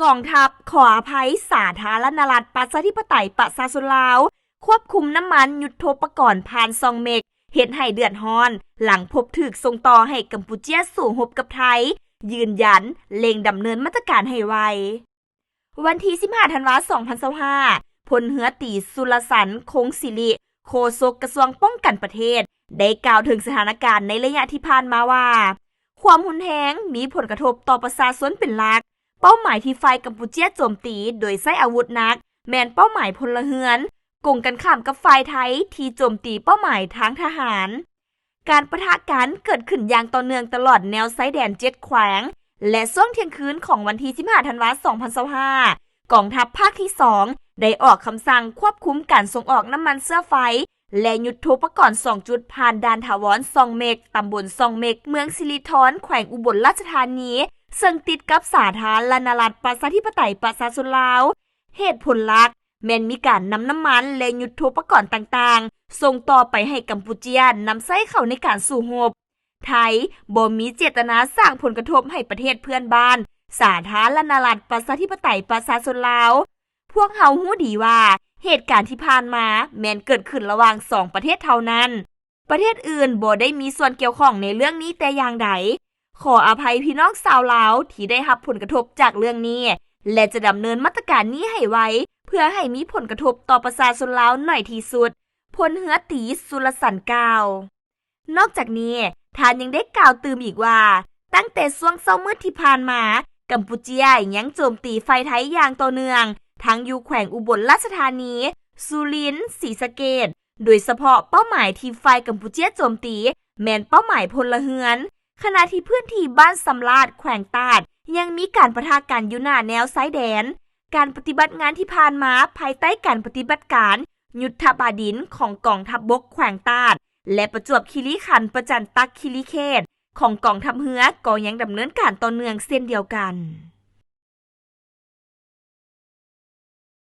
ກອງທັບ ຂໍອະໄພ ສາທາລະນະລັດ ປະຊາທິປະໄຕ ປະຊາຊົນລາວ ຄວບຄຸມນ້ຳມັນຍຸດໂທປະກອນຜ່ານຊ່ອງເມັກ ເຮັດໃຫ້ເດືອດຮ້ອນ ຫຼັງພົບຖືກສົ່ງຕໍ່ໃຫ້ກຳປູເຈຍສູ້ຮົບກັບໄທ, ຢືນຢັນເລັ່ງດຳເນີນມາດຕະການໃຫ້ໄວ. ວັນທີສິບຫ້າ ທັນວາ ສອງພັນຊາວຫ້າ ພົນເຮືອຕີ ສຸລະສັນ ຄົງສິລິ ໂຄສົກກະຊວງປ້ອງກັນປະເທດ ໄດ້ກ່າວເຖິງສະຖານະການໃນໄລຍະທີ່ຜ່ານມາວ່າ ຄວາມຮຸນແຮງມີຜົນກະທົບຕໍ່ປະຊາຊົນເປັນຫຼັກ. ເປົ້າໝາຍທີ່ຝ່າຍກຳປູເຈຍໂຈມຕີໂດຍໃຊ້ອາວຸດໜັກ ແມ່ນເປົ້າໝາຍພົນລະເຮືອນ, ກົງກັນຂ້າມກັບຝ່າຍໄທທີ່ໂຈມຕີເປົ້າໝາຍທາງທະຫານ. ການປະທະກັນເກີດຂຶ້ນຢ່າງຕໍ່ເນື່ອງຕະຫຼອດແນວຊາຍແດນເຈັດແຂວງ ແລະ ຊ່ວງທ່ຽງຄືນຂອງວັນທີສິບຫ້າ ທັນວາ ສອງພັນຊາວຫ້າ ກອງທັບພາກທີສອງ ໄດ້ອອກຄຳສັ່ງຄວບຄຸມການສົ່ງອອກນ້ຳມັນເຊື້ອໄຟ ແລະ ຍຸດໂທປະກອນສອງຈຸດ ຜ່ານດ່ານຖາວອນຊ່ອງເມັກ, ຕຳບົນຊ່ອງເມັກ, ເມືອງສິລິທອນ, ແຂວງອຸບົນລາຊະທານີ ເຊິ່ງຕິດກັບສາທາລະນະລັດ ປະຊາທິປະໄຕ ປະຊາຊົນລາວ. ເຫດຜົນຫຼັກແມ່ນມີການນຳນ້ຳມັນ ແລະ ຍຸດໂທປະກອນຕ່າງໆ ສົ່ງຕໍ່ໄປໃຫ້ກຳປູເຈຍນຳໃຊ້ເຂົ້າໃນການສູ້ຮົບ. ໄທບໍ່ມີເຈດຕະນາສ້າງຜົນກະທົບໃຫ້ປະເທດເພື່ອນບ້ານ ສາທາລະນະລັດ ປະຊາທິປະໄຕ ປະຊາຊົນລາວ. ພວກເຮົາຮູ້ດີວ່າ ເຫດການທີ່ຜ່ານມາແມ່ນເກີດຂຶ້ນລະຫວ່າງສອງປະເທດເທົ່ານັ້ນ. ປະເທດອື່ນບໍ່ໄດ້ມີສ່ວນກ່ຽວຂ້ອງໃນເລື່ອງນີ້ແຕ່ຢ່າງໃດ. ຂໍອະໄພພີ່ນ້ອງຊາວລາວທີ່ໄດ້ຮັບຜົນກະທົບຈາກເລື່ອງນີ້ ແລະ ຈະດຳເນີນມາດຕະການນີ້ໃຫ້ໄວ ເພື່ອໃຫ້ມີຜົນກະທົບຕໍ່ປະຊາຊົນລາວໜ້ອຍທີ່ສຸດ, ພົນເຮືອຕີ ສຸລະສັນ ກ່າວ. ນອກຈາກນີ້, ທ່ານຍັງໄດ້ກ່າວຕື່ມອີກວ່າ ຕັ້ງແຕ່ຊ່ວງເຊົ້າມືດທີ່ຜ່ານມາ, ກຳປູເຈຍຍັງໂຈມຕີຝ່າຍໄທຢ່າງຕໍ່ເນື່ອງ, ທັງຢູ່ແຂວງອຸບົນລາຊະທານີ, ສຸລິນ, ສີສະເກດ, ໂດຍສະເພາະເປົ້າໝາຍທີ່ຝ່າຍກຳປູເຈຍໂຈມຕີ ແມ່ນເປົ້າໝາຍພົນລະເຮືອນ, ຂະນະທີ່ພື້ນທີ່ບ້ານຊຳລາດ ແຂວງຕາດ ຍັງມີການປະທະກັນຢູ່ໜ້າແນວຊາຍແດນ. ການປະຕິບັດງານທີ່ຜ່ານມາ ພາຍໃຕ້ການປະຕິບັດການຍຸດທະບາດິນຂອງກອງທັບບົກແຂວງຕາດ ແລະ ປະຈວບຄີລີຂັນ ປະຈັນຕັກຄີລີເຂດ ຂອງກອງທັບເຮືອ ກໍຍັງດຳເນີນການຕໍ່ເນື່ອງເຊັ່ນດຽວກັນ.